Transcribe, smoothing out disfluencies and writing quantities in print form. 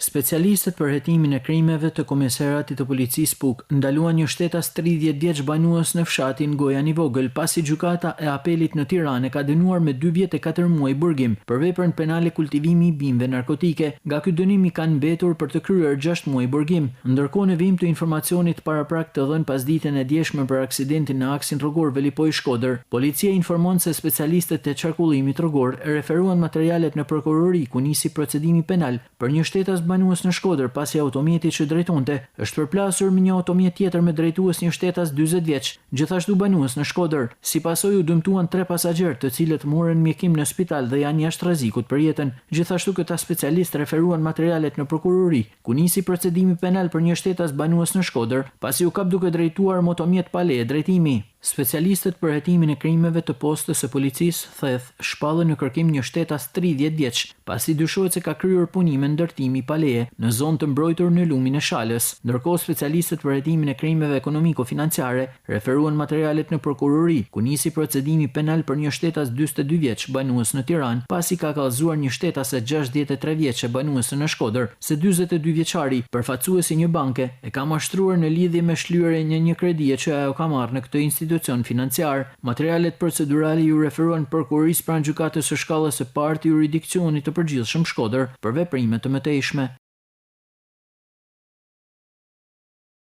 Specialistët për hetimin e krimeve të Komisariatit të Policisë Pukë ndaluan një shtetas 30 vjeç banues në fshatin Gojan i Vogël, pasi Gjykata e Apelit në Tiranë e ka dënuar me dy vjet e katër muaj burgim për veprën penale kultivimi i bimëve narkotike. Nga ky dënim i kanë mbetur për të kryer gjashtë muaj burgim. Ndërkohë në vijim të informacionit paraprak të dhënë pasditen e djeshme për aksidentin në aksin rrugor Velipojë-Shkodër, policia informon se specialistët e qarkullimit rrugor referuan materialet në prokurori ku nisi procedimi penal për një shtetas banues në Shkodër pasi automjeti që drejtonte është përplasur me një automjet tjetër me drejtues një shtetas 40 vjeç, gjithashtu banues në Shkodër. Si pasojë u dëmtuan tre pasagjerë, të cilët morën mjekim në spital dhe janë jashtë rrezikut për jetën. Gjithashtu këta specialistë referuan materialet në prokurori, ku nisi procedimi penal për një shtetas banues në Shkodër, pasi u kap duke drejtuar motomjet pa leje drejtimi. Specialistët për hetimin e krimeve të postës së policisë Theth shpallën në kërkim një shtetas 30 vjeç, pasi dyshohet se ka kryer punime ndërtimi pa leje në zonë të mbrojtur në lumin e Shalës. Ndërkohë specialistët për hetimin e krimeve ekonomiko-financiare referuan materialet në prokurori, ku nisi procedimi penal për një shtetas 42 vjeç banues në Tiranë, pasi ka kallëzuar një shtetase 63 vjeçe banuese në Shkodër, se 42 vjeçari, përfaqësues i një banke, e ka mashtruar në lidhje me shlyerjen e një kredie që ajo ka marrë në këtë institucion financiar. Materialet procedurale iu referuan prokurorisë pranë gjykatës së shkallës së parë të juridiksionit të përgjithshëm Shkodër për veprime të mëtejshme.